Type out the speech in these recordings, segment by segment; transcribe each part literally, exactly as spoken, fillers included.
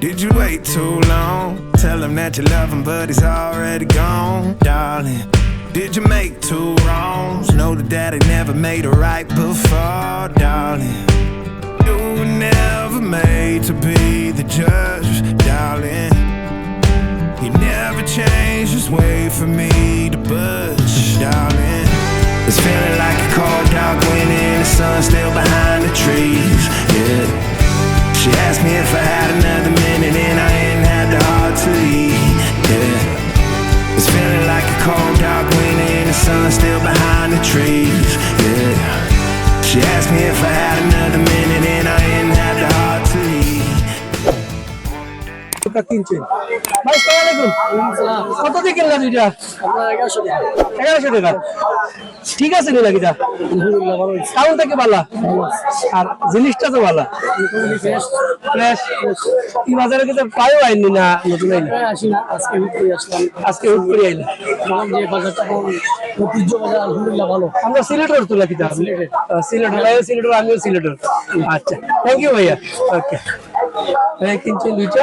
Did you wait too long? Tell him that you love him, but he's already gone, darling. Did you make two wrongs? Know that I never made a right before, darling. You were never made to be the judge, darling. He never changed his way for me to budge, darling. It's feeling like a cold, dark winter in the sun, still behind the trees. Yeah. She asked me if I had another minute, and I ain't had the heart to leave. Yeah. It's feeling like a cold, dark winter in the sun, still behind the trees. Yeah. She asked me if I had another minute, and I ain't had the heart to leave. দুইটা কিনছেন? ভাই, সালাম আলাইকুম। কত দিয়ে কিনলা দুইটা? আপনার এগারোশো টাকা। এগারোশো টাকা। ঠিক আছে নি নাকি দা? আলহামদুলিল্লাহ, ভালো হয়েছে। কারণটা কি বালা? আর জিনিসটা তো বালা। ফ্রেশ। ফ্রেশ। এই বাজারে কিন্তু প্রায় আইনি না, নতুন আইনি। প্রায় আসি না, আজকে হুট করে আসলাম। আজকে হুট করে আইলাম। দেখলাম যে বাজারটা এখন ঐতিহ্য বাজার, আলহামদুলিল্লাহ, ভালো। আমরা সিলেটের তো নাকি দা? সিলেটের। আহ, সিলেটের, ভাইও সিলেটের, আমিও সিলেটের। আচ্ছা, থ্যাংক ইউ ভাইয়া। ওকে। ভাইয়া কিনছেন দুইটা?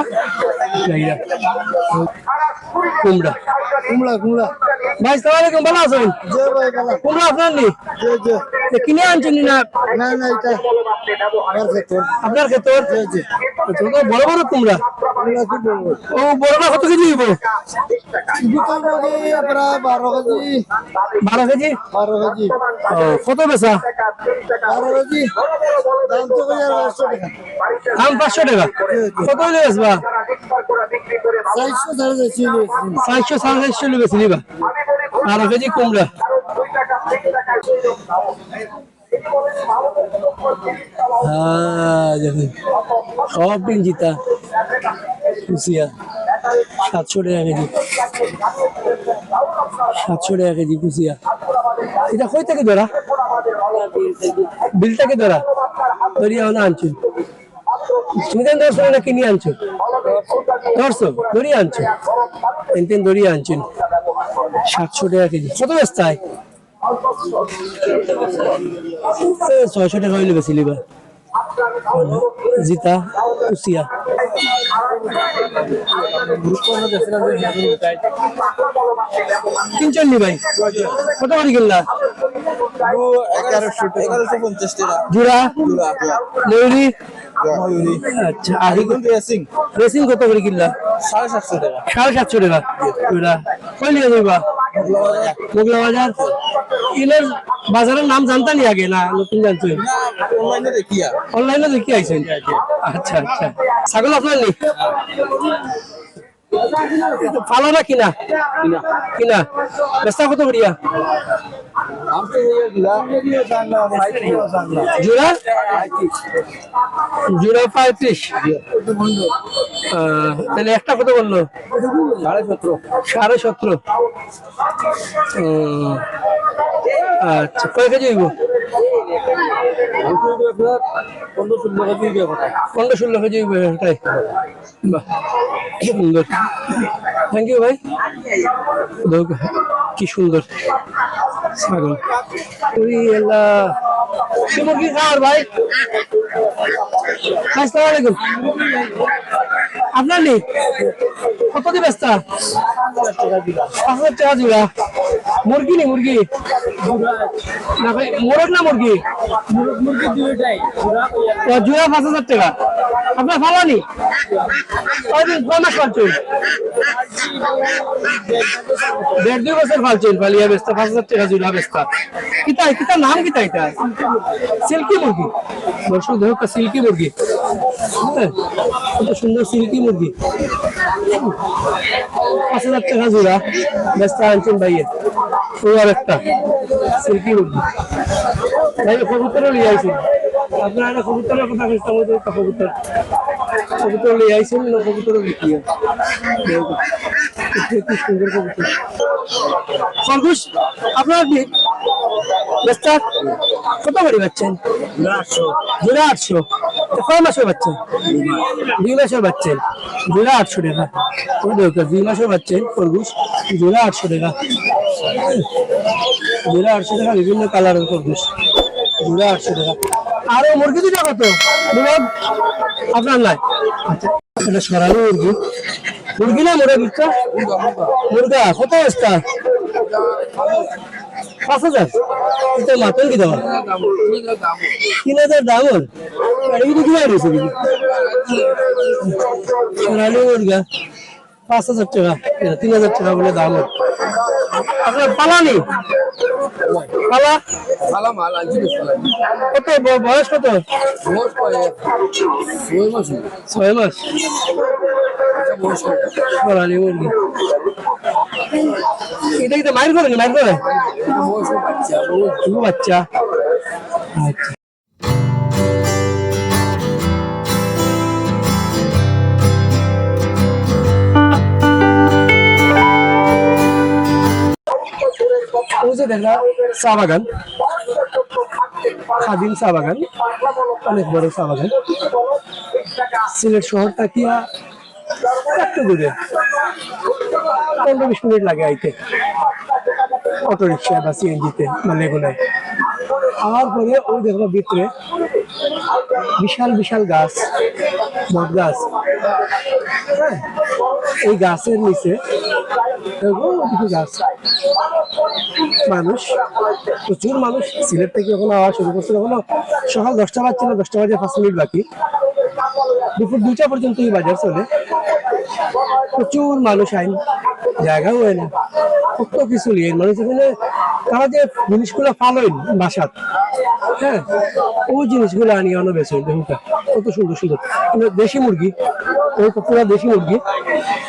ভাইয়া। কুমড়া। কুমড়া, কুমড়া। ভাই, সালাম আলাইকুম, ভালো আছেন? জি ভাই, ভালো। কুমড়া আপনার নি? জি, জি। এ, কিনে আনছেন নি না? না, না, এটা আমার ক্ষেত। আপনার ক্ষেত? জি, জি। আচ্ছা, তো বড় বড় কুমড়া? কুমড়া খুব বড় বড়। ও, বড়টা কত কেজি হইব? দুটার মধ্যে প্রায় বারো কেজি। বারো কেজি? বারো কেজি। ও, কত বেচা? বারো কেজি। দাম তো কই আর পাঁচশো টাকা। দাম পাঁচশো টাকা। কত হইলে বেচবা? চারশো, সাড়ে চারশো হইলে বেচি। চারশো, সাড়ে চারশো হইলে বেচি দিবা। বারো কেজি কুমড়া। হ্যাঁ, দেখুন। সব দিন জিতা। কুচিয়া। সাতশো টাকা কেজি। সাতশো টাকা কেজি কুচিয়া। এটা কই থেকে ধরা? বিল থেকে ধরা? ধরিয়া হলো আনছো। তুমি কেন ধরছো না কিনে আনছো? ধরছো, ধরিয়া আনছো। তিন তিন ধরিয়া আনছেন। সাতশো টাকা কেজি। কত বেচতায়? এ, ছয়শো টাকা হইলে বেশি লিবা। জিতা, কুচিয়া। কিনছেন নি ভাই? কত করে কিনলা? এগারোশো, এগারোশো পঞ্চাশ টাকা। জোড়া? জোড়া। ময়ূরী? ময়ূরী। আচ্ছা, আর এখন রেসিং। রেসিং কত করে কিনলা? সাড়ে সাতশো টাকা। সাড়ে সাতশো টাকা জোড়া। কই নিয়ে যাইবা? মোগলা বাজার। মোগলা বাজার। ইনের বাজারের নাম জানতা নি আগে, না নতুন জানছো? না, অনলাইনে দেখি আর। অনলাইনে দেখি আইছেন? আচ্ছা, আচ্ছা। ছাগল আপনার নি? পালা না কিনা? কিনা। কিনা। বেচতা কত করিয়া? জোড়া? জোড়া পঁয়ত্রিশ। আহ, তাহলে একটা কত বললো? সাড়ে সতেরো। সাড়ে সতেরো। ও, আচ্ছা, কয় কেজি হইব? পনেরো ষোলো কেজি হইব, তাই? বাহ, সুন্দর। থ্যাংক ইউ ভাই। দেখো, কি সুন্দর ছাগল। ওই এলা। সে মুরগি কার ভাই? আসসালামু আলাইকুম। আপনার নি? কত দিয়ে বেচতা? পাঁচ হাজার টাকা জোড়া। মুরগি নি মুরগি? না ভাই, মোরগ না মুরগি? মুরগ মুরগি দুইটাই। ও, জোড়া পাঁচ হাজার টাকা। আপনার ফালানি? কয়দিন, কয় মাস পালছেন? দেড় দুই বছর পালছেন, পালিয়া বেচতা, পাঁচ হাজার টাকা জোড়া বেচতা। কিতা, কিতা নাম কিতা এটা? সিল্কি মুরগি। দর্শক দেখো, একটা সিল্কি মুরগি। হ্যাঁ, কত সুন্দর সিল্কি মুরগি। পাঁচ হাজার টাকা জোড়া বেচতা আনছেন ভাইয়ে। ও আর একটা সিল্কি মুরগি। ভাই, কবুতরও নিয়ে আইছেন। আপনারা একটা কবুতরের কথা কইছেন, আমাদের একটা কবুতর। কবুতর নিয়ে আইছেন, না কবুতরও বিক্রি হয়। দেখো, কি সুন্দর কবুতর। খরগোশ আপনার কি? বেচতা কত করে পাচ্ছেন? জোড়া আটশো। জোড়া আটশো। তো কয় মাসের বাচ্চা? দুই মাসের বাচ্চা। জোড়া আটশো টাকা। ওই দেখো, দুই মাসের বাচ্চা, খরগোশ। জোড়া আটশো টাকা। জোড়া আটশো টাকা, বিভিন্ন কালারের খরগোশ। জোড়া আটশো টাকা। আর ওই মুরগি দুইটা কত? মুরগ আপনার নাই? আচ্ছা, এটা সোনালী মুরগি। মুরগি না মুরগ একটা? মুরগা, কত বস্তা? পাঁচ হাজার। এটা মাখন কি দাম? তিন হাজার দাম ওর। আর এই দুটো কিনা রয়েছে দেখি। সোনালী মুরগা। পাঁচ হাজার টাকা, এ, তিন হাজার টাকা বলে দাম ওর। আপনার পালা নেই? পালা? পালা মাল আনছি তো, পালা। কত ব-, বয়স কত? বয়স কয়? ছয় মাস হলো। ছয় মাস? আচ্ছা, বয়স কয়? সোনালী মুরগি। এটা কি তো মাইর করে নি, মাইর করে? এটা বয়স বাচ্চা, বয়স। ও বাচ্চা। আচ্ছা। ওই যে দেখা চা বাগান, খাদিম চা বাগান, অনেক বড় চা বাগান। সিলেট শহর থাকিয়া একটু দূরে, পনেরো বিশ মিনিট লাগে আইতে, অটো রিক্সা বা সিএনজিতে বা লেগুনায়। আমার পরে ওই দেখো ভিতরে বিশাল বিশাল গাছ, বট গাছ। হ্যাঁ, এই গাছের নিচে দেখো ওদিকে গাছ। মানুষ, প্রচুর মানুষ সিলেট থেকে এখন আওয়া শুরু করছে। এখনো সকাল দশটা বাজছে না, দশটা বাজে পাঁচ মিনিট বাকি। দুপুর দুইটা পর্যন্ত এই বাজার চলে। প্রচুর মানুষ আইন, জায়গাও হয় না, কত কিছু নিয়ে মানুষ এখানে তারা যে জিনিসগুলো পালইন বাসাত, হ্যাঁ, ওই জিনিসগুলো আনি অনো বেচইন। দেখুন কা, কত সুন্দর সুন্দর, মানে, দেশি মুরগি, ওই পুরা দেশি মুরগি,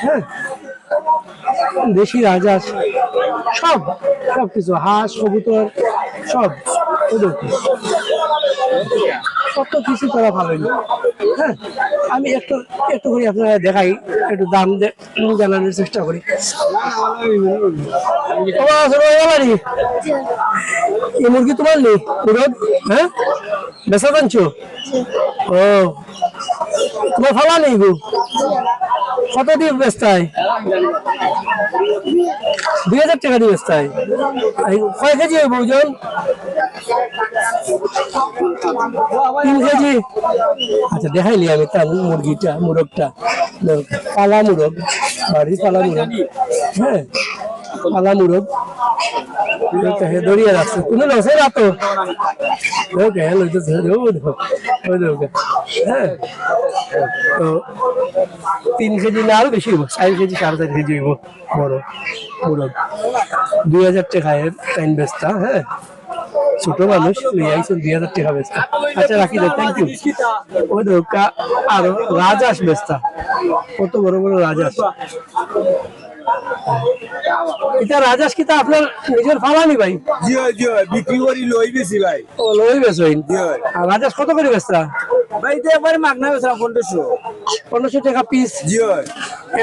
হ্যাঁ, দেশি রাজহাঁস, সব, সব কিছু, হাঁস, কবুতর, সব। ওই দেখুন, কত কিছু তারা পালইন। হ্যাঁ, আমি একটু, একটু করে আপনারা দেখাই, একটু দাম দে-, জানানোর চেষ্টা করি। ও বাবা, আসলে ওই আলারি। এই মুরগি তোমার নেই? মুরগ? হ্যাঁ, বেচা আনছো? ও, তোমার ফালা নেই গো? কত দিয়ে বেচতায়? দুই হাজার টাকা দিয়ে বেচতায়। এই কয় কেজি হইব ওজন? তিন কেজি। আচ্ছা, দেখাইলি আমি তার মুরগিটা, মুরগটা। পালা মুরগ, বাড়ির পালা মুরগ। হ্যাঁ, পালা মুরগ। ওকে, হে ধরিয়া রাখছে। কোনো লসে না তো? ওকে, হ্যাঁ, লইতেছে। ওই দেখো, ওই দেখো। হ্যাঁ, তো তিন কেজি না, আরো বেশি হইব, চার কেজি, সাড়ে চার কেজি হইব বড় মুরগ। দুই হাজার টাকা এর টাইম বেচতা, হ্যাঁ। ছোট মানুষ লইয়া আইছেন দুই হাজার টাকা বেচতে। আচ্ছা, রাখি দেন, থ্যাংক ইউ। ওই দেখো, আরো রাজহাঁস বেচতা, কত বড় বড় রাজহাঁস। এটা রাজহাঁস কিতা আপনার নিজের ফালানি ভাই? জি হয়, জি হয়, বিক্রি করি, লই বেশি ভাই। ও, লই বেচইন। জি হয়। আর রাজহাঁস কত করে বেচতা? ভাই, এটা একবারে মাগনা বেচলাম, পনেরোশো। পনেরোশো টাকা পিস? জি হয়।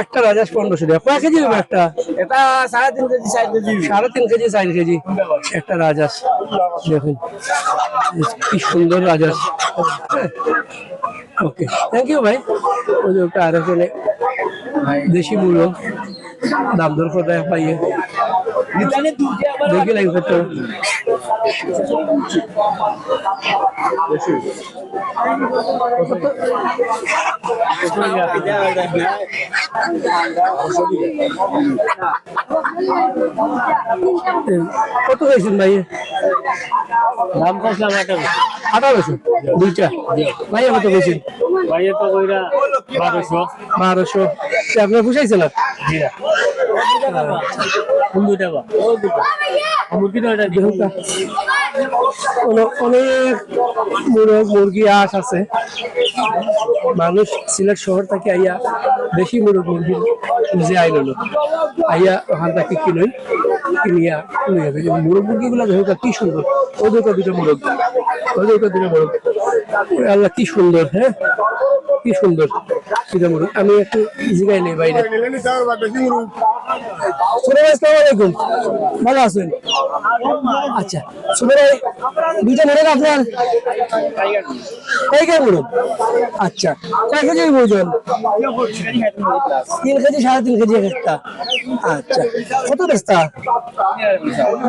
একটা রাজহাঁস পনেরোশো টাকা। কয় কেজি হইব একটা? এটা সাড়ে তিন কেজি, চার কেজি। সাড়ে তিন কেজি, চার কেজি একটা রাজহাঁস। দেখুন, কি সুন্দর রাজহাঁস। হ্যাঁ। ওকে, থ্যাংক ইউ ভাই। ওই যে ওটা আর ওখানে দেশি মুরগ, দাম দর করে পাইয়ে। দেখি লাইভ করতে হবে। কত চাইছেন ভাই? দাম চাইছিলাম আঠারোশো। আঠারোশো? দুইটা? জি। ভাইয়া কত কইছেন? ভাইয়া তো কইরা বারোশো। বারোশো। সে আপনার পুষাইছে না? জি না। কোন দুইটা বা? ও দুটো। মুরগি তো এটা দেখুন তো। অনে-, অনেক মুরগ, মুরগি, হাঁস আছে। মানুষ সিলেট শহর থাকি আইয়া দেশি মুরগ মুরগি খুঁজে আইল। আইয়া ওখান থাকি কিনই, কিনিয়া লইয়া যাই। মুরগ মুরগিগুলা দেখো কি সুন্দর। ওই দেখো দুটো মুরগ, ওই দেখো দুটো মুরগ। ওরে আল্লাহ, কি সুন্দর, হ্যাঁ? কি সুন্দর, কি সুন্দর মুরগ। আমি একটু জিগাই নেই বাইরে। ছোট ভাই, আসসালামু আলাইকুম, ভালো আছেন? আচ্ছা, ছোট ভাই, দুইটা মুরগ আপনার? টাইগার মুরগ। আচ্ছা, কয় কেজির ওজন? তিন কেজি, সাড়ে তিন কেজি এক একটা। আচ্ছা, কত বেচতা?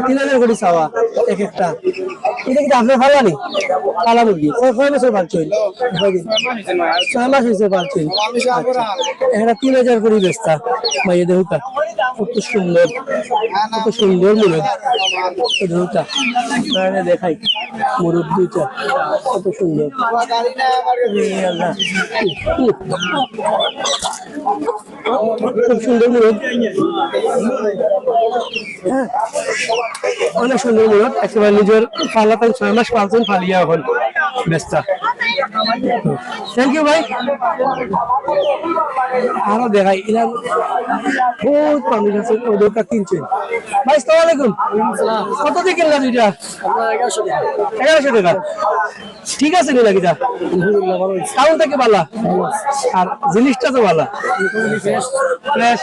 তিন হাজার করি চাওয়া এক একটা। ইটা কিতা আপনার পালা নি? পালা মুরগি। কয়, কয় বছর পালছইন? কয়দিন? ছয় মাস অইছে পালছইন। আচ্ছা, একটা তিন হাজার করি বেচতা। ভাই, এ দেখউক্কা, কত সুন্দর, কত সুন্দর মুরগ। এ দেখউক্কা, আপনারে দেখাই মুরগ দুইটা, কত সুন্দর। এ আল্লাহ। খুব সুন্দর মুরগ। হ্যাঁ, অনেক সুন্দর মুরগ। একেবারে নিজর পালা, তাই ছয় মাস পালছইন, পালিয়া অখন বেচতা। Thank you ভাই। আরো দেখাই, এরা বহুত মানুষ আছে, ওদেরটা কিনছে। ভাই, আসসালামু আলাইকুম। কত দিয়ে কিনলা দুইটা? এগারোশো টাকা। ঠিক আছে নি লাগি যা? আলহামদুলিল্লাহ, ভালো হয়েছে। কারণ থেকে বালা? ভালো আছে। আর জিনিসটা তো বালা। মোটামুটি ফ্রেশ। ফ্রেশ।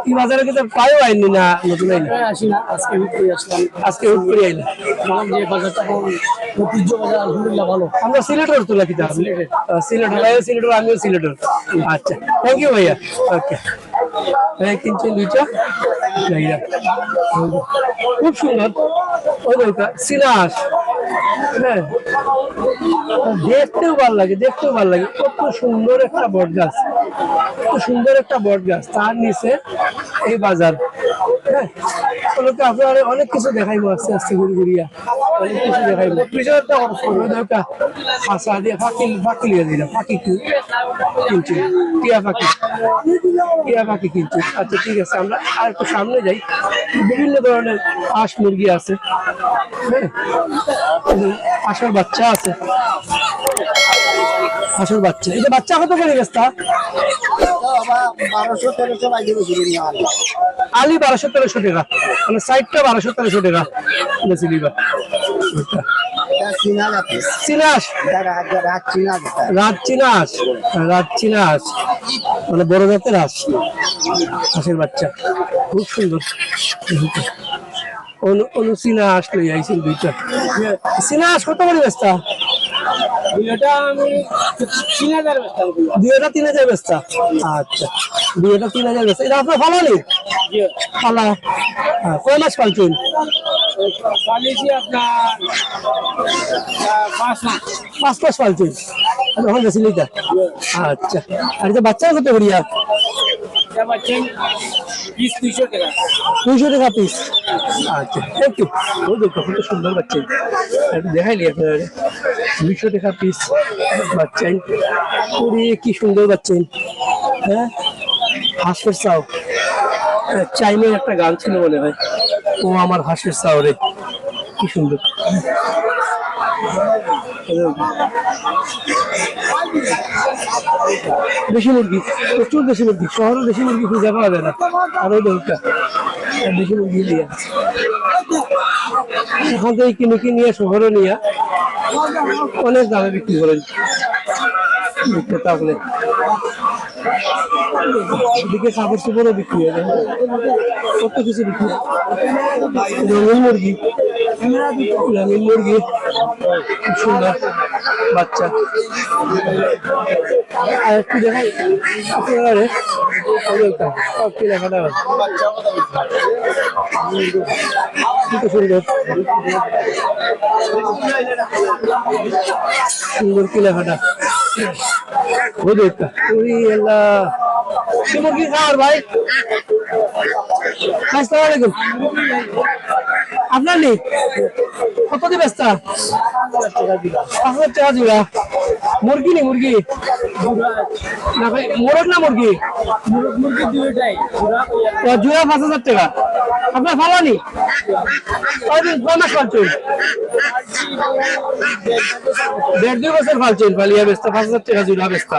এই বাজারে কিন্তু প্রায় আইনি না, নতুন আইনি। প্রায় আসি না, আজকে হুট করে আসলাম। আজকে হুট করে আইনি। আমার যে বাজারটা বড়, ঐতিহ্য বাজার, আলহামদুলিল্লাহ, ভালো। আমরা সিলেটর তো লাগি যা? সিলেটের। আহ, সিলেট, ভাইও সিলেটর, আমিও সিলেটর। আচ্ছা, থ্যাংক ইউ ভাইয়া। ওকে। হ্যাঁ, কিনছে দুইটা। এই যে। খুব সুন্দর। ওই যে ওটা, চীনা আঁশ। হ্যাঁ। দেখতেও ভালো লাগে, দেখতেও ভালো লাগে। কত সুন্দর একটা বট গাছ। কত সুন্দর একটা বট গাছ। তার নিচে এই বাজার। হ্যাঁ। চলো তো আপনারা অনেক কিছু দেখাইবো আস্তে আস্তে ঘুরি ঘুরিয়া। অনেক কিছু দেখাইবো। পিছনে একটা অবস্থা। ওই যে ওটা, আচ্ছা, দিয়ে ফাঁকি, ফাঁকি লিয়ে দিলাম। ফাঁকি কি? কিনছি। টিয়া পাখি। টিয়া পাখি কিনছি। আচ্ছা, ঠিক আছে, আমরা আর একটু সামনে যাই। বিভিন্ন ধরনের হাঁস মুরগি আছে। হ্যাঁ, এই যে হাঁসের বাচ্চা আছে। হাঁসের বাচ্চা। এই যে বাচ্চা কত করে বেচতা? বারোশো, তেরোশো বাইরে বেশি দিন না। আলি বারোশো, তেরোশো টাকা। মানে সাইডটা বারোশো, তেরোশো টাকা। বেশি দিবা। ওটা। এটা চীনা জাত। চীনা আঁশ? এটা রাত, রাত চীনা জাত। রাত চীনা আঁশ। রাত চীনা আঁশ। মানে বড় জাতের আঁশ। হাঁসের বাচ্চা। খুব সুন্দর। অনু, অনু চীনা আঁশ লই আইছেন দুইটা। চীনা আঁশ কত করে বেচতা? দুইটা আমি তিন হাজার বেচতাম। দুইটা তিন হাজার বেচতা? আচ্ছা, দুইটা তিন হাজার বেচতা। এটা আপনার ফালানি? জি। ফালা। হ্যাঁ, কয় মাস পালছেন? পালিছি আপনার, আহ, পাঁচ মাস। পাঁচ মাস পালছেন? আচ্ছা, অখন গেছিল এটা? জি। আচ্ছা, আর এটা বাচ্চা কত করিয়া? এটা বাচ্চা পিস দুইশো টাকা। দুইশো টাকা পিস। আচ্ছা, থ্যাংক ইউ। ওই দেখো, কত সুন্দর বাচ্চা। একটু দেখাইলি আপনারা। দুইশো টাকা পিস বাচ্চা। ওরে, কি সুন্দর বাচ্চা। হ্যাঁ, হাঁসের চাও। আহ, চাইনিজ একটা গান ছিল মনে হয়, "ও আমার হাঁসের চাও রে।" কি সুন্দর। দেশি মুরগি, প্রচুর দেশি মুরগি, শহরে দেশি মুরগি খুঁজে পাওয়া যায় না। আরো দরকার দেশি মুরগি দিয়ে। এখান থেকে কিনে কিনে শহরে নিয়ে অনেক দামে বিক্রি করেন বিক্রেতা হলে। এদিকে কাপড় চোপড়ও বিক্রি হয়, দেখো। কত কিছু বিক্রি হয়। রঙিন মুরগি, রঙিন মুরগি, খুব সুন্দর বাচ্চা। আর একটু দেখাই আপনারা, ওই ওইটা, সব কেনাকাটা হয়। কত সুন্দর, সুন্দর কেনাকাটা। ওই যে একটা। ওরে আল্লাহ। কি মুরগি খাওয়ার ভাই? আসসালামু আলাইকুম। আপনার নি? কত দিয়ে বেচতা? পাঁচ হাজার টাকা জোড়া। মুরগি নি মুরগি? না ভাই, মোরগ না মুরগি? মুরগি দুইটাই। ও, জোড়া পাঁচ হাজার টাকা। আপনার ফালানি? কয়দিন, কয় মাস ফালছইন? দেড় দুই বছর ফালছইন, ফালিয়া বেচতা, পাঁচ হাজার টেকা জোড়া বেচতা।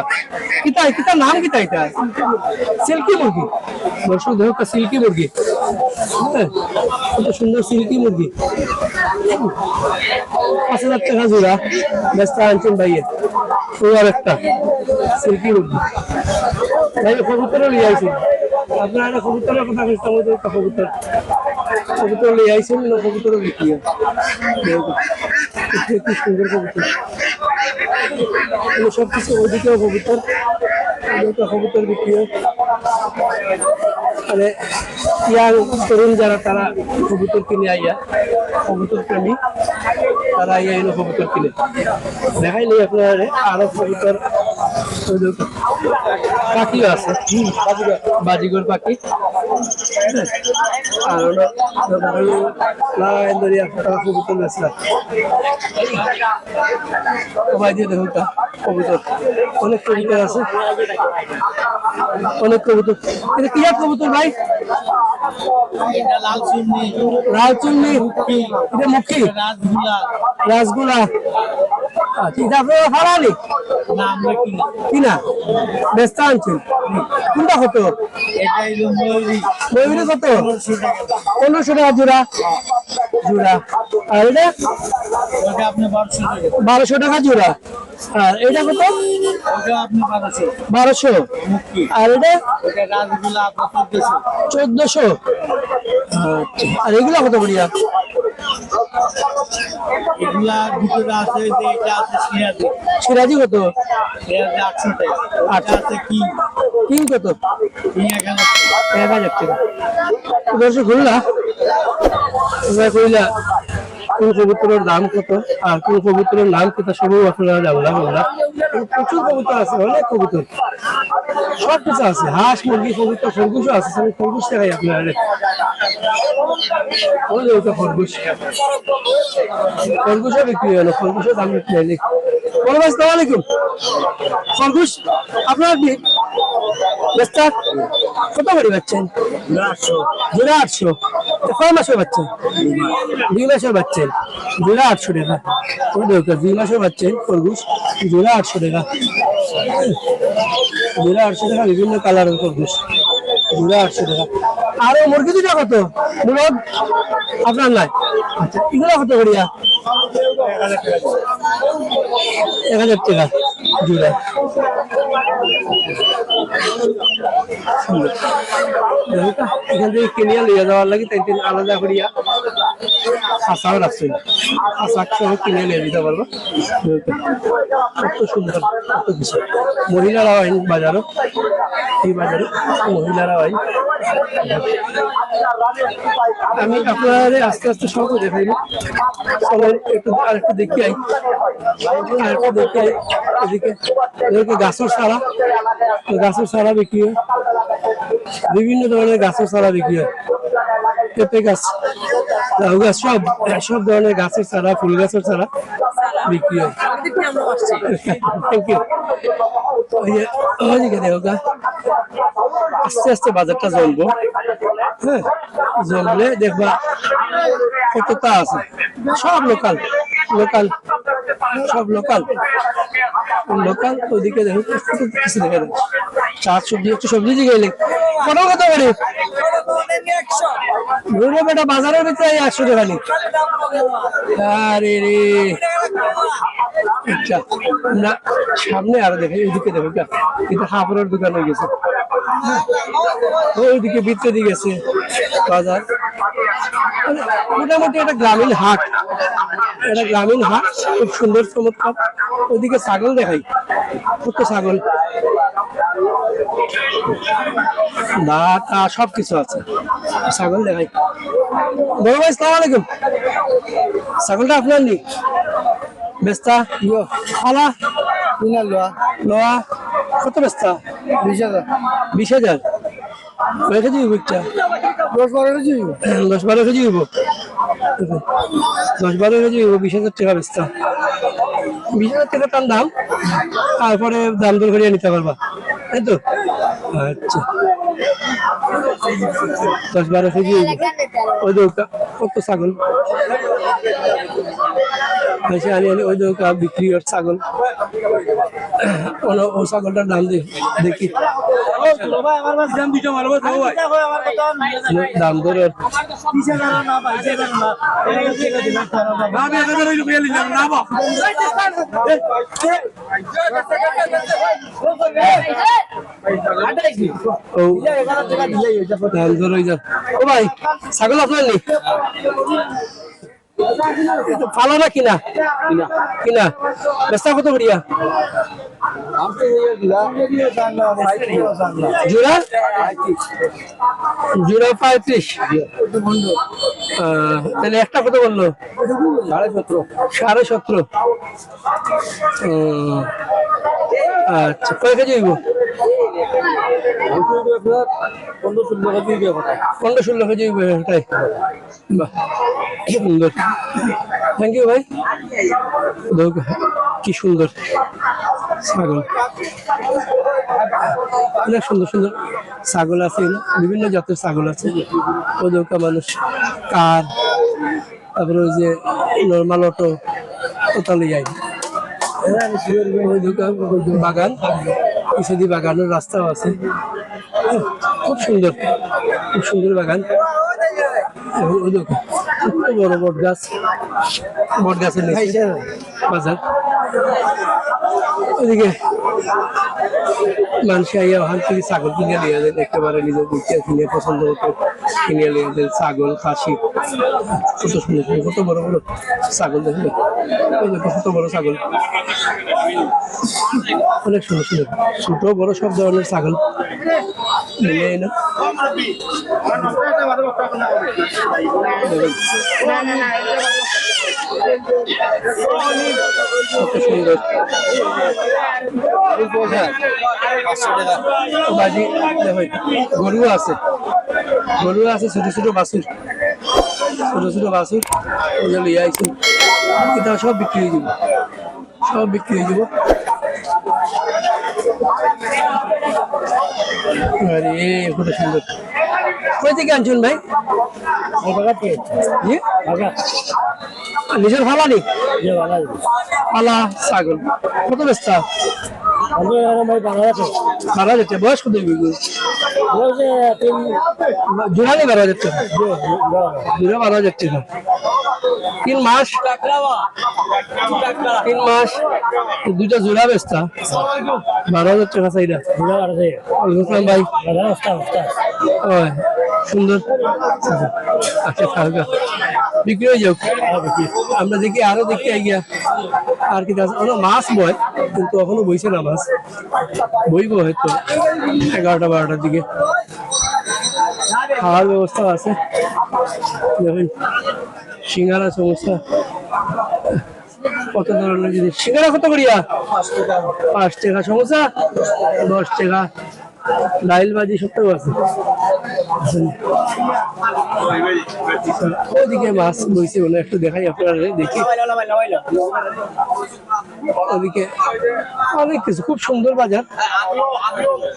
কিতা, কিতা নাম কিতা ইটা? সিল্কি মুরগি। দর্শক দেখউক্কা, সিল্কি মুরগি। হ্যাঁ, কত সুন্দর সিল্কি মুরগি। পাঁচ হাজার টেকা জোড়া বেচতা আনছইন ভাইয়ে। ও আর একটা সিল্কি মুরগি। ভাই, কবুতরও লইয়া আইছইন। আপনারা একটা কবুতরের কথা কইছেন, আমাদের একটা কবুতর। কবুতর লইয়া আইছইন, না কবুতরও বিক্রি হয়। দেখো, কি সুন্দর কবুতর। মানে সব কিছু ওইদিকেও কবুতর, ওইদিকেও কবুতর বিক্রি হয়। মানে ইয়াং তরুণ যারা, তারা কবুতর কিনে আইয়া, কবুতর প্রেমী, তারা আইয়া এনে কবুতর কিনে। দেখাইলে আপনারা আরো কবুতর, ওই যে পাখিও আছে, হুম, বাজিগর, বাজিগর পাখি। আর হলো, লাইন ধরিয়া তারা কবুতর বেচরা। ও ভাই, যে দেখুন তা, কবুতর, অনেক কবুতর আছে, অনেক কবুতর। এটা কি জাত কবুতর ভাই? এটা লাল চুন্নি। লাল চুন্নি। মুখী। এটা মুখী। রাজগুলা। রাজগুলা। আচ্ছা, এটা আপনারা ফালানি? না, আমরা কিনি। কিনা? বেচতা আনছইন? কোনটা কত? এটা হইলো ময়ূরী। ময়ূরী কত? পনেরোশো টাকা। পনেরোশো টাকা জোড়া? জোড়া। আর এটা? ওটা আপনার বারোশো টাকা। বারোশো টাকা জোড়া। আর এটা কত? ওটা আপনার বারোশো। বারোশো। মুক্তি। আর এটা? ওটা রাজগুলা আপনার চোদ্দশো। চোদ্দশো। আচ্ছা। আর এগুলা কত করিয়া? এগুলা ভিতরে আছে, যে এটা আছে সিরাজি। সিরাজি কত? সিরাজি আটশো টাকা। আটশো। ওটা আছে কিং। কিং কত? কিং এক হাজার। এক হাজার টাকা। দর্শক, হুনলা, তোমরা কইলা কোন কবুতরের দাম কত আর কোন কবুতরের নাম কত, সবই আপনারা জানলা, বললা। প্রচুর কবুতর আছে, অনেক কবুতর, সব কিছু আছে, হাঁস, মুরগি, কবুতর, খরগোশও আছে। আমি খরগোশ দেখাই আপনারা। ওই যে ওটা খরগোশ, খরগোশও বিক্রি হলো, খরগোশও দাম বিক্রি হয়নি। বড় ভাই, আসসালামু আলাইকুম। খরগোশ আপনার কি বেচতা? কত করে বেচছেন? জোড়া আটশো। জোড়া আটশো। তো কয় মাসের বাচ্চা? দুই মাসের বাচ্চা। জোড়া আটশো টাকা। ওই দেখো, দুই মাসের বাচ্চা, খরগোশ। জোড়া আটশো টাকা। জোড়া আটশো টাকা, বিভিন্ন কালারের খরগোশ। জোড়া আটশো টাকা। আর ওই মুরগি দুইটা কত? মুরগ আপনার নাই? আচ্ছা, এগুলা কত করিয়া? এক হাজার টাকা জোড়া। সুন্দর। দেখো তো, এখান থেকে কিনিয়া লইয়া যাওয়ার লাগি তাই তিন আলাদা করিয়া খাঁচাও রাখছেন। খাঁচা সহ কিনে নিয়ে দিতে পারবো। কত সুন্দর, কত কিছু। মহিলারাও আইন বাজারও, এই বাজারো মহিলারাও আইন। আমি আপনাদের আস্তে আস্তে সব দেখাইব। চলেন একটু, আর একটু দেখি আই, আর একটু দেখি আই। এদিকে, এদিকে গাছের চারা, তো গাছের চারা বিক্রি হয়, বিভিন্ন ধরনের গাছের চারা বিক্রি হয়। পেঁপে গাছ, লাউ গাছ, সব, সব ধরনের গাছের চারা, ফুল গাছের চারা বিক্রি হয়। Thank you। ওই যে, ওই দিকে দেখো গা, আস্তে আস্তে বাজারটা জমবো। হ্যাঁ, জমলে দেখবা কতটা আছে। সব লোকাল, লোকাল, সব লোকাল, লোকাল। ওইদিকে দেখো, কিছু দেখা যায়। চা, সবজি, একটু সবজি দিকে এলে কত, কত করে? ঘুরে বেটা, বাজারের ভিতরে এই একশো টাকা নি। আরে রে। আচ্ছা, না, সামনে আরো দেখে, এইদিকে দেখো, এটা, এটা হাফড়ের দোকান হয়ে গেছে। ওইদিকে ভিতরে দিয়ে গেছে বাজার। মানে, মোটামুটি একটা গ্রামীণ হাট, এটা গ্রামীণ হাট, খুব সুন্দর, চমৎকার। ওইদিকে ছাগল দেখাই, কত ছাগল, দা তা সব কিছু আছে। ছাগল দেখাই। বড় ভাই, সালাম আলাইকুম। ছাগলটা আপনার নি? বেচতা? ইয়ো। আলা? ইনা লোয়া। লোয়া? কত বেচতা? বিশ হাজার। বিশ হাজার? কয় কেজি হইব একটা? দশ বারো কেজি হইব। দশ বারো কেজি হইব। দশ বারো কেজি হইব, বিশ হাজার টাকা বেচতা। বিশ হাজার টাকা তার দাম, তারপরে দাম দর করিয়া নিতে পারবা, তাই তো? আচ্ছা, দশ বারো কেজি অইবো। ওই দেখো, কত ছাগল। আচ্ছা, আনি, আনি, ওই দেখো, বিক্রি অর ছাগল। ওই, ওই ছাগলটার দাম দে, দেখি। দাম দর। ও, দাম দর অই যার। ও ভাই, ছাগল আপনার নি? পালা না কিনা? কিনা। বেচতা কত করিয়া? জোড়া? জোড়া পঁয়ত্রিশ। আহ, তাহলে একটা কত বললো? সাড়ে সতেরো। সাড়ে সতেরো। ও, আচ্ছা, কয় কেজি অইবো? পনেরো ষোলো কেজি অইবো, তাই? বাহ, সুন্দর। Thank you ভাই। দেখো, কি সুন্দর ছাগল, অনেক সুন্দর সুন্দর ছাগল আছে এখানে, বিভিন্ন জাতের ছাগল আছে। ওই দেখো, মানুষ কার, তারপরে ওই যে নরমাল অটো, ওটা লই যাই। ওই দেখো, বাগান, পিছেদি বাগানের রাস্তাও আছে। খুব সুন্দর, খুব সুন্দর বাগান। এবং ওই দেখো, কত বড় বট গাছ, বট গাছের নিচে বাজার। ওইদিকে মানুষ আইয়া ওখান থেকে ছাগল কিনে নিয়ে যায়, একেবারে নিজে দেখে কিনে পছন্দ মতো কিনে নিয়ে যায়। ছাগল, খাসি, কত সুন্দর সুন্দর, কত বড় বড় ছাগল দেখো। ওই দেখো, কত বড় ছাগল, অনেক সুন্দর সুন্দর, ছোট বড় সব ধরনের ছাগল। মিলে এলো। কত সুন্দর। ও বাজি, দেখো, গরু আছে, গরু আছে, ছোট ছোট বাছুর, ছোট ছোট বাছুর, ওই যে লইয়া আইছে, এটা সব বিক্রি হয়ে যাবে। সব বিক্রি হয়ে যাবো। আরে, কত সুন্দর। কই থেকে আনছেন ভাই? জি? নিজের ফালা নি? ফালা ছাগল। কত বেচতা? বারো হাজার। বয়স কত হইবে? জোড়া নি বারো হাজার টাকা? জোড়া বারো হাজার টাকা। তিন মাস, তিন মাস, দুইটা জোড়া বেচতা। বারো হাজার টাকা চাইরা। ওয়ালাইকুম আসসালাম ভাই। ওই, সুন্দর। আচ্ছা, থাকবে। বিক্রি হয়ে যাক। আমরা দেখি, আরো দেখি আইয়া। আর কি আছে? ওরা মাছ বয়, কিন্তু এখনো বইছে না মাছ। বইবো হয়তো এগারোটা বারোটার দিকে। খাওয়ার ব্যবস্থা আছে। দেখুন, সিঙ্গারা, সমোসা, কত ধরনের জিনিস। সিঙ্গারা কত করিয়া? পাঁচ টাকা। সমোসা দশ টাকা। ডাইল ভাজি সবটাও আছে। ওদিকে মাছ বইছে, মানে একটু দেখাই আপনারা, দেখি। ওদিকে অনেক কিছু, খুব সুন্দর বাজার,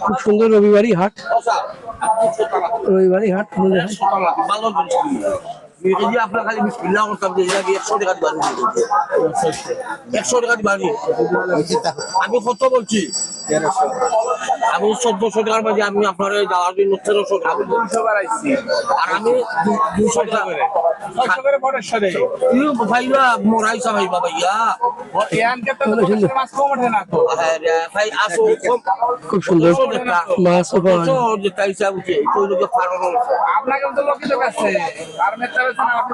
খুব সুন্দর রবিবারই হাট, রবিবারই হাট। আপনারা দেখেন। দুই কেজি আপনার খালি বিসমিল্লাহ করতাম যে এর আগে একশো টাকা দিবা নি। একশো টাকা দিবা নি। আমি কত বলছি? আমি চোদ্দশো টাকার মাঝে আমি আপনার এই যাওয়ার জন্য তেরোশো টাকা বলছি। আর আমি দু-, দুশো টাকা করে। ছয়শো করে পনেরোশো দেয়। তুই ভাইবা, মোরাই সা ভাইবা ভাইয়া। ও, ইয়ান কে তো মাছ কম ওঠে না তো। হ্যাঁ রে, ভাই, আসো, কম। খুব সুন্দর। দুশো টাকা। মাছও পাওয়া যায়। দুশো যেটা হিসাব উঠে, এই তো লোকে ফারো রয়েছে। আপনাকে তো লোকে তো কাছে।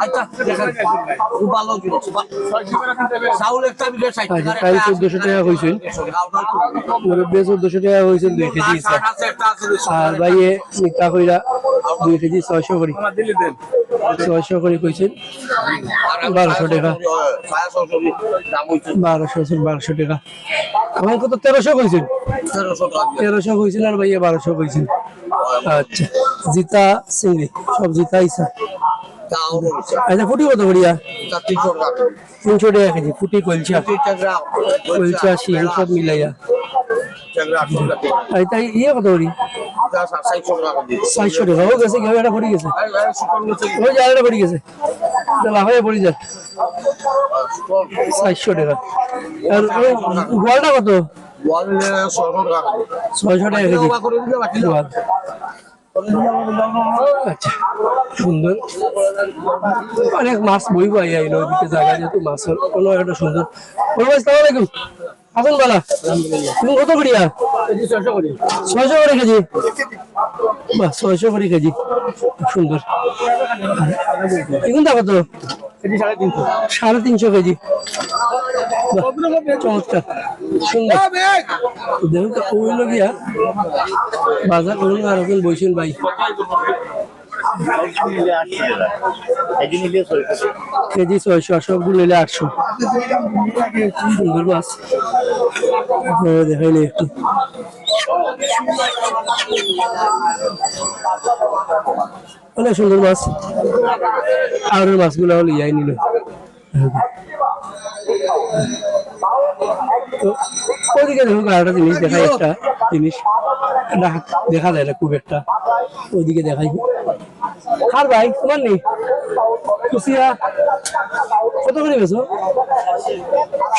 আচ্ছা, দেখেন, খুব ভালো জিনিস। চাউল একটা বিঘা ষাট আচ্ছা, টাকা, তাই একটা চোদ্দশো টাকা হইছে। মুরব্বী চোদ্দশো টাকা হইছে দুই কেজি ইসা। আর ভাইয়ে মিতা কইরা দুই কেজি ছয়শো করি। ছয়শো করি কইছেন। বারোশো টাকা। বারোশো, বারোশো টাকা। আমার কত তেরোশো কইছেন? তেরোশো টাকা। তেরোশো কইছেন আর ভাইয়ে বারোশো কইছেন। আচ্ছা, জিতা চিংড়ি, সব জিতা ইসা। আচ্ছা, ফুটি কত করিয়া? তিনশো টাকা কেজি, ফুটি কলচা। কলচা, শিং সব মিলাইয়া। আর তাই ইয়ে কত করি? চারশো টাকা, ও গেছে কি, ওই একটা পড়ে গেছে। ওই যে আরেকটা পড়ে গেছে। এটা লাফাইয়া পড়ে যায়। চারশো টাকা। আর ওই গোয়ালটা কত? গোয়াল ছয়শো টাকা কেজি। গোয়াল। আচ্ছা, সুন্দর। অনেক মাছ বইবো আইয়া আইলো ওইদিকে জায়গা, যেহেতু মাছের কোনো একটা সুন্দর। বড় ভাই, সালাম আলাইকুম। আছেন বালা? তুমি কত করিয়া? ছয়শো করে কেজি। বাহ, ছয়শো করে কেজি। খুব সুন্দর। এগুনটা কত? সাড়ে তিনশো কেজি। বাহ, চমৎকার। সুন্দর। দেখুন তো, ওই লোক ইয়া। বাজার করুন আর এখন বইছেন ভাই। কেজি ছয়শো, আর সবগুলো নিলে আটশো। সুন্দর মাছ। আপনারা দেখাইলে একটু। অনেক সুন্দর মাছ। আর ওই মাছগুলো হলো ইয়াই নিল। তো ওইদিকে দেখো, আরেকটা জিনিস দেখাই, একটা জিনিস দেখা, দেখা যায় না খুব একটা, ওইদিকে দেখাই। আর ভাই, তোমার নেই কুচিয়া কত করে বেচো?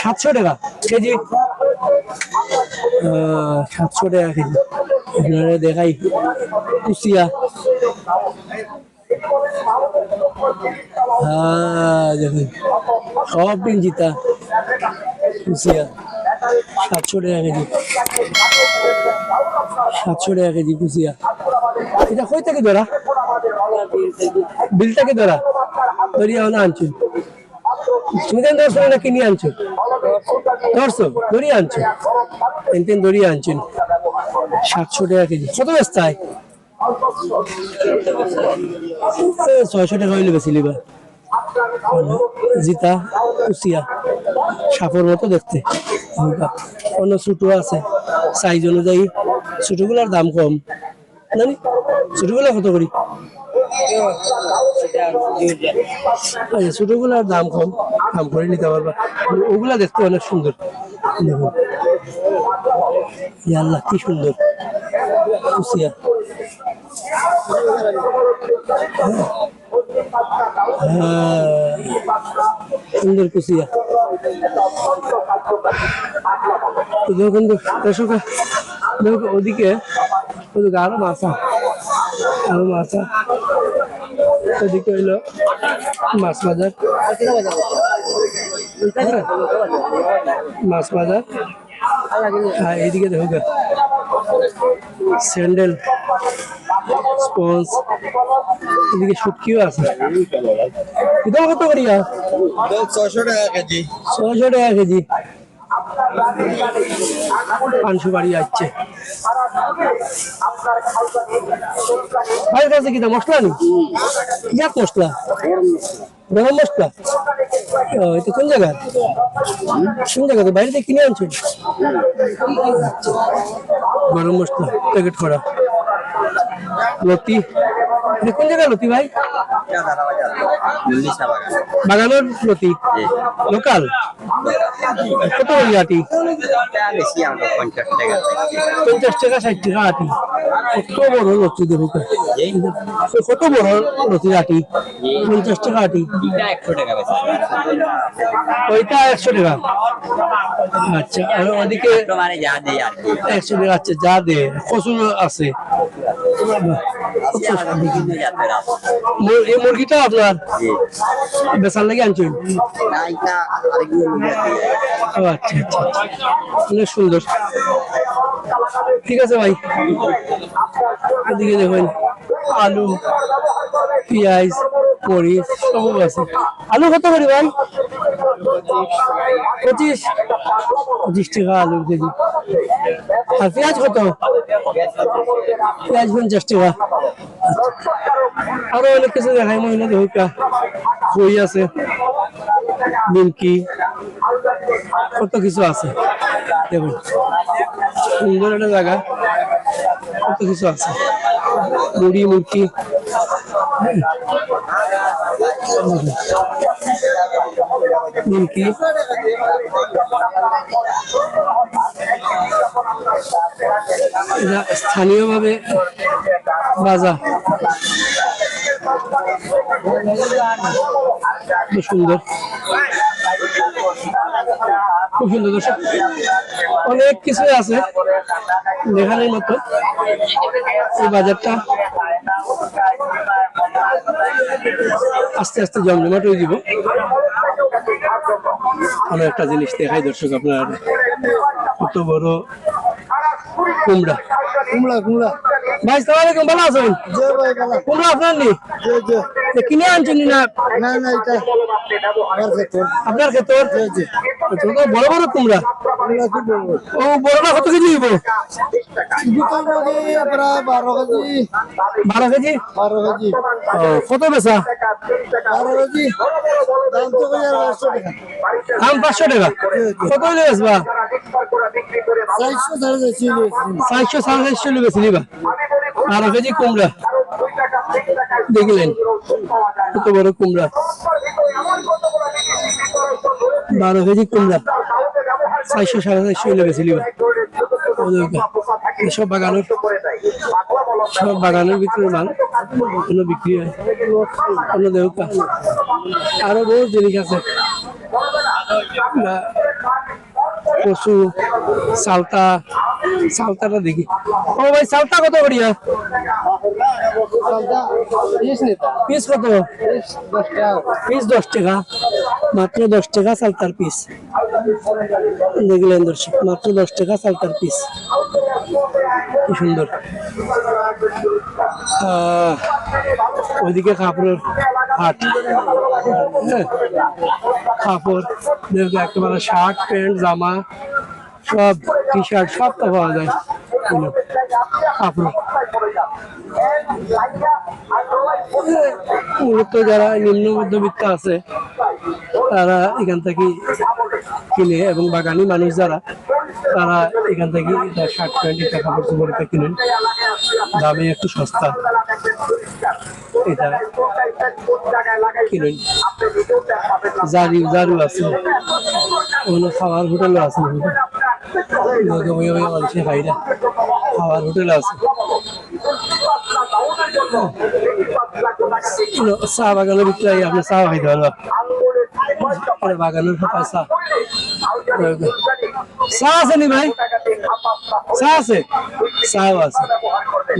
সাতশো টাকা কেজি। আহ, সাতশো টাকা কেজি। আপনারা দেখাই কুচিয়া। হ্যাঁ, দেখুন, সব দিন জিতা। কুচিয়া সাতশো টাকা কেজি। সাতশো টাকা কেজি কুচিয়া। এটা কই থেকে ধরা? বিল থেকে ধরা? ধরিয়া হলো আনছো? তুমি কেন ধরছো না, কিনে আনছো? ধরছো, ধরিয়া আনছো। তিন তিন ধরিয়া আনছেন। সাতশো টাকা কেজি। কত বেচতে হয়? এ, ছয়শো টাকা হইলে বেশি লিবা। জিতা, কুচিয়া, সাপের মতো দেখতে। হালকা। অন্য ছোট আছে, সাইজ অনুযায়ী ছোটগুলার দাম কম। জানি ছোটগুলা কত করি? আচ্ছা, ছোটগুলার দাম কম, দাম করে নিতে পারবা। ওগুলা দেখতে অনেক সুন্দর। দেখুন, ইয়া আল্লাহ, কি সুন্দর কুচিয়া। হ্যাঁ, সুন্দর কুচিয়া। তো যখন দর্শক, দেখো ওদিকে, ওদিকে আরো মাছা, আরো মাছা। ওদিকে হইলো মাছ বাজার, হ্যাঁ, মাছ বাজার। আর এইদিকে দেখো গা, স্যান্ডেল, স্পঞ্জ, এদিকে শুটকিও আছে। এটা কত করিয়া? ছয়শো টাকা কেজি। ছয়শো টাকা কেজি। পান সুপারি আছে। ভাইর কাছে কিতা মশলা নি? ইয়াত মশলা? গরম মশলা? ও, এটা কোন জায়গা? কোন জায়গা? তো বাইরে থেকে কিনে আনছো? আচ্ছা। গরম মশলা প্যাকেট করা। লতি। এটা কোন জায়গা লতি ভাই? বাগানের লতি। লোকাল। কত করি আটি? পঞ্চাশ টাকা, ষাট টাকা আটি। কত বড় লতি দেখো। কত বড় লতি আটি? পঞ্চাশ টাকা আটি। ওইটা একশো টাকা। আচ্ছা, আর ওদিকে একশো টাকা। আচ্ছা, যা দে, কচু আছে। মুর-, এই মুরগিটা আপনার বেচার লাগি আনছেন? ও আচ্ছা, আচ্ছা, আচ্ছা। অনেক সুন্দর। ঠিক আছে ভাই, এদিকে দেখুন, আলু, পিঁয়াজ, মরিচ সব আছে। আলু কত করি ভাই? পঁচিশ। পঁচিশ টাকা আলুর কেজি। আর পিঁয়াজ কত? পিঁয়াজ পঞ্চাশ টাকা। আরো অনেক কিছু দেখাই, মহিলা দেখুকা, কই আছে, নিমকি, কত কিছু আছে। দেখুন, সুন্দর একটা জায়গা, কত কিছু আছে, মুড়ি, মুরকি। নিমকি। এটা স্থানীয়ভাবে ভাজা। খুব সুন্দর, খুব সুন্দর দর্শক, অনেক কিছু আছে দেখানোর মতো। এই বাজারটা আস্তে আস্তে জমজমাট হয়ে দিব। আমি একটা জিনিস দেখাই দর্শক, আপনার কত বড় কুমড়া। কুমড়া, কুমড়া। ভাই, সালাম আলাইকুম, ভালো আছেন? জি ভাই, ভালো। কুমড়া আপনার নি? জি, জি। এ, কিনে আনছেন নি না? না, না, এটা আমার ক্ষেতর। আপনার ক্ষেতর? জি, জি। আচ্ছা, তো বড় বড় কুমড়া? কুমড়া খুব বড় বড়। ও, বড়টা কত কেজি হইব? দুটো কেজি, প্রায় বারো কেজি। বারো কেজি? বারো কেজি। ও, কত বেচা? বারো কেজি। দাম তো কই আর পাঁচশো টাকা। দাম পাঁচশো টাকা। কত হইলে বেচবা? চারশো, সাড়ে চারশো হইলে বেচি। চারশো, সাড়ে চারশো হইলে বেচি দিবা। বারো কেজি কুমড়া। দেখলেন? কত বড় কুমড়া। বারো কেজি কুমড়া। চারশো, সাড়ে চারশো হইলে বেচি দিবা। এই সব বাগানের, সব বাগানের ভিতরে মাল, কোনো বিক্রি হয়, কোনো দেউকা। আরো বহুত জিনিস আছে। না, কচু, চালতা, চালতাটা দেখি। ও ভাই, চালতা কত করিয়া? চালতা পিস নিতা। পিস কত? পিস দশ টাকা। পিস দশ টাকা, মাত্র দশ টাকা চালতার পিস। দেখলেন দর্শক, মাত্র দশ টাকা চালতার পিস। কি সুন্দর। আহ, ওইদিকে কাপড়ের হাট। হ্যাঁ, কাপড়, দেখো একেবারে শার্ট, প্যান্ট, জামা, সব টি শার্ট, সব তো পাওয়া যায়। এগুলো কাপড়। মূলত যারা নিম্ন মধ্যবিত্ত আছে, তারা এখান থেকে কিনে, এবং বাগানি মানুষ যারা, তারা এখান থেকে এটা শার্ট প্যান্ট, এটা কাপড় চোপড়, এটা কিনেন। দামে একটু সস্তা, এটা কিনেন। জারি, জারি আছে, অন্য খাওয়ার হোটেলও আছে। লগে বইয়া বইয়া মানুষে খাইরা, খাওয়ার হোটেল আছে। চা বাগানের ভিতরে আইয়া আপনি চা খাইতে পারবা। এটা বাগানের ফাঁকা চা। চা আছে নি ভাই? চা আছে? চাও আছে।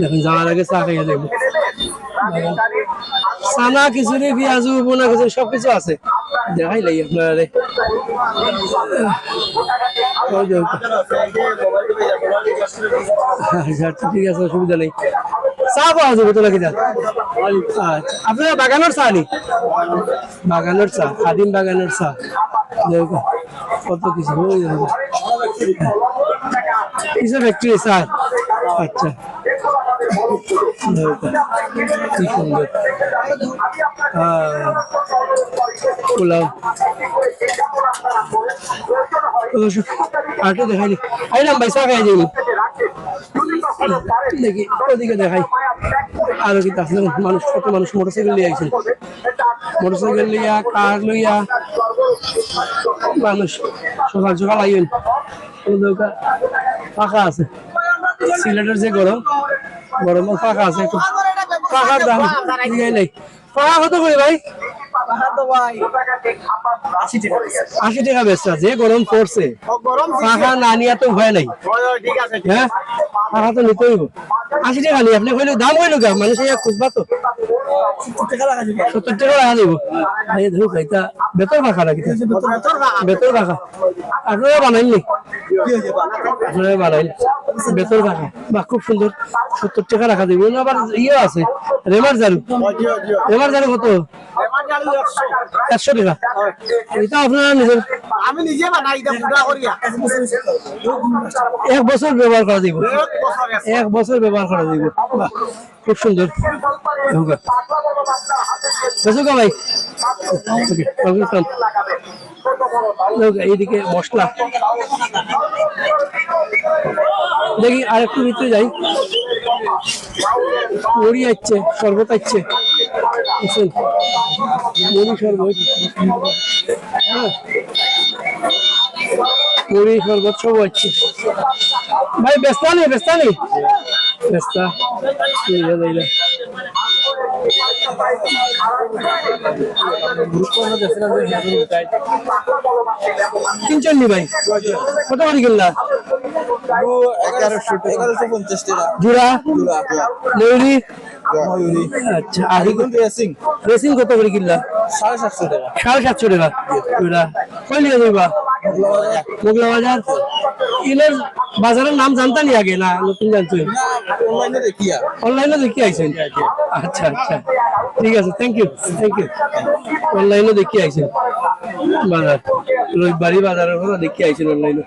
দেখুন, যাওয়ার আগে চা খাইয়া যাইব। চানা, খিচুড়ি, পিয়াজু, ভুনা খিচুড়ি সবকিছু আছে। দেখাই লাগি আপনারে। ওই যে ওইটা। আচ্ছা, আচ্ছা, ঠিক আছে, অসুবিধা নেই। চা পাওয়া যাবে তো নাকি? আচ্ছা, আপনারা বাগানের চা নি? বাগানের চা, খাদিম বাগানের চা। দেখো, কত কিছু, ওই দেখো। কিসের ফ্যাক্টরি চা? আচ্ছা। দেখো, কি সুন্দর। হ্যাঁ। পোলাও। তো দর্শক, আরেকটু দেখাইনি। আইলাম ভাই, চা খাই যাইনি। দেখি, ওদিকে দেখাই। আরো কি আছে? মানুষ, কত মানুষ মোটরসাইকেল নিয়ে আইছেন। মোটরসাইকেল লইয়া, কার লইয়া মানুষ সকাল সকাল আইবেন। কোনো দোকান ফাঁকা আছে। সিলেটের যে গরম, গরমও ফাঁকা আছে একটু। ফাঁকার দাম নিয়ে নেই। ফাঁকা কত করে ভাই? ফাঁকা তো ভাই আশি টাকা বেচছে। আশি টাকা বেচছে, যে গরম পড়ছে। ও, গরম দিছে। ফাঁকা না নিয়ে তো উপায় নাই। হয়, হয়, ঠিক আছে, ঠিক হ্যাঁ? আছে। ফাঁকা তো নিতে হইব। আশি টাকা নিয়ে আপনি কইলে দাম হইল গা, মানুষ ইয়া খুঁজবা তো। সত্তর টাকা রাখা যাবে। সত্তর টাকা রাখা যাইব। আরে ধরুক, এটা বেতর ফাঁকা নাকি? বেতর ফাঁকা। বেতর ফাঁকা। আপনারা বানাইননি? আপনারা বানাইন। বেতর ফাঁকা। বাহ, খুব সুন্দর। সত্তর টাকা রাখা যাইব। এনে আবার ইয়ে আছে, রেমার ঝাড়ু। রেমার ঝাড়ু কত? একশো টাকা। এটা আপনারা নিজের আমি নিজে বানাই, এটা গুঁড়া করিয়া। এক বছর ব্যবহার করা যাইব। এক বছর আছে। এক বছর ব্যবহার করা যাইব। বাহ, খুব সুন্দর। দেখো গা। দেখো গা ভাই। ওকে, ওয়েলকাম। দেখো গা, এইদিকে মশলা। দেখি আরেকটু ভিতরে যাই। মুড়ি আছে, শরবত আছে। বুঝছেন? মুড়ি শরবত। হ্যাঁ। মুড়ি শরবত সব হচ্ছে। ভাই, বেচতা নি, বেচতা নি? বেচতা। এই যে, এই যে। কিনছইন নি ভাই? কত করি কিনলা? এগারোশো, এগারোশো পঞ্চাশ টাকা। জোড়া? জোড়া। ময়ূরী? ময়ূরী। আচ্ছা, আর এগুলো রেসিং। রেসিং কত করি কিনলা? সাড়ে সাতশো টাকা। সাড়ে সাতশো টাকা জোড়া। কই নিয়ে যাইবা? মোগলা বাজার। ইনোর বাজারর নাম জানতা নি আগে, না নতুন জানছইন? না, অনলাইনে দেখিয়া। অনলাইনে দেখিয়া আইছইন? আচ্ছা, আচ্ছা, ঠিক আছে, thank you, thank you। অনলাইনে দেখিয়া আইছইন বাজার, রবিবারি বাজারর কথা দেখিয়া আইছইন অনলাইনে।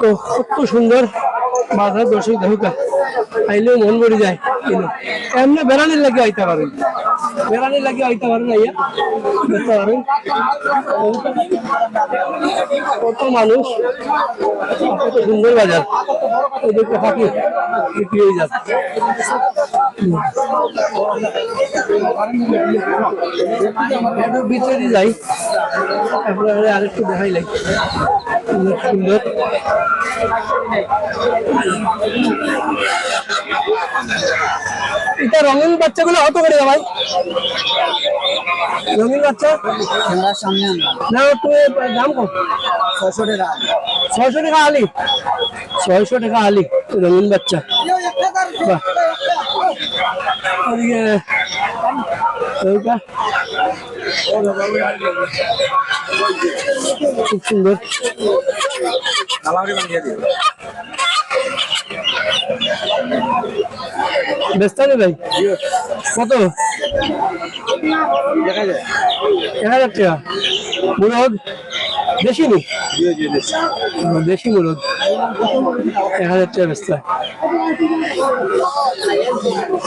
তো কত সুন্দর বাজার, দর্শক দেখউক্কা, আইলেউ মন ভরি যায়। এমনে বেড়ানির লাগি আইতা পারইন, বেড়ানির লাগি আইতা পারইন, আইয়া দেখতা পারইন। কত মানুষ, কত সুন্দর বাজার। এই যে একটা পাখি বিক্রি হয়ে যাচ্ছে। একটু ভিতরে যাই, আপনারা আরেকটু দেখাইলাই। অনেক সুন্দর। এটা রঙিন বাচ্চাগুলা কত করি ভাই? রঙিন বাচ্চা? আমরা সামনে আনলাম। না, তুমি দাম কত? ছয়শো টাকা। ছয়শো টাকা আলি? ছয়শো টাকা আলি, রঙিন বাচ্চা। বাহ। ওদিকে ওইটা। খুব সুন্দর। বেচতা নি ভাই? কত? এক হাজার টাকা। মুরগ দেশি নি? ও, দেশি মুরগ। এক হাজার টাকা বেচতা।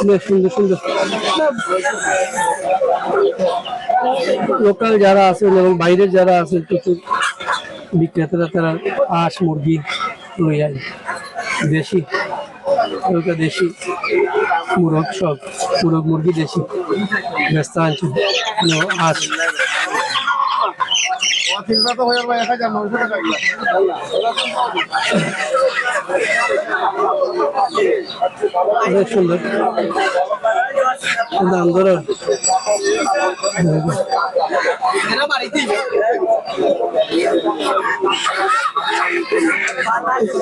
বেশ সুন্দর সুন্দর। লোকাল যারা আছেন এবং বাইরের যারা আছেন, প্রচুর বিক্রেতারা তারা হাঁস, মুরগি লই আয়। দেশি, ওটা দেশি মুরগ, সব মুরগ, মুরগি দেশি। বেচতা আনছে। নো, হাঁস। অনেক সুন্দর। দাম দর।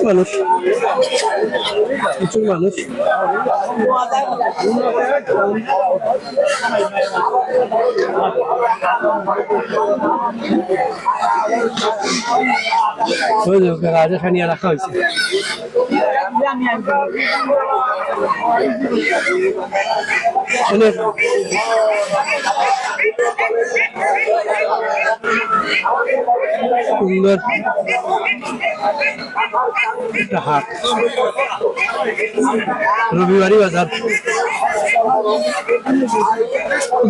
মানুষ, প্রচুর মানুষ। ওই যে ওকে রাজা খানিয়া রাখা হয়েছে। অনেক সুন্দর একটা হাট, রবিবারই বাজার।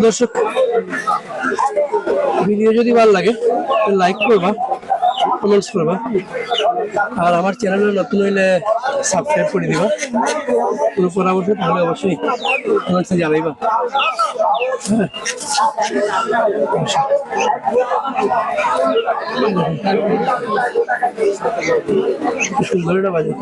দর্শক, ভিডিও যদি ভালো লাগে, লাইক করবা, কমেন্টস করবা, আর আমার চ্যানেলে নতুন হইলে সাবস্ক্রাইব করে দিবা। কোনো পরামর্শ থাকলে অবশ্যই কমেন্টসে জানাইবা। হ্যাঁ, সুন্দর একটা বাজার।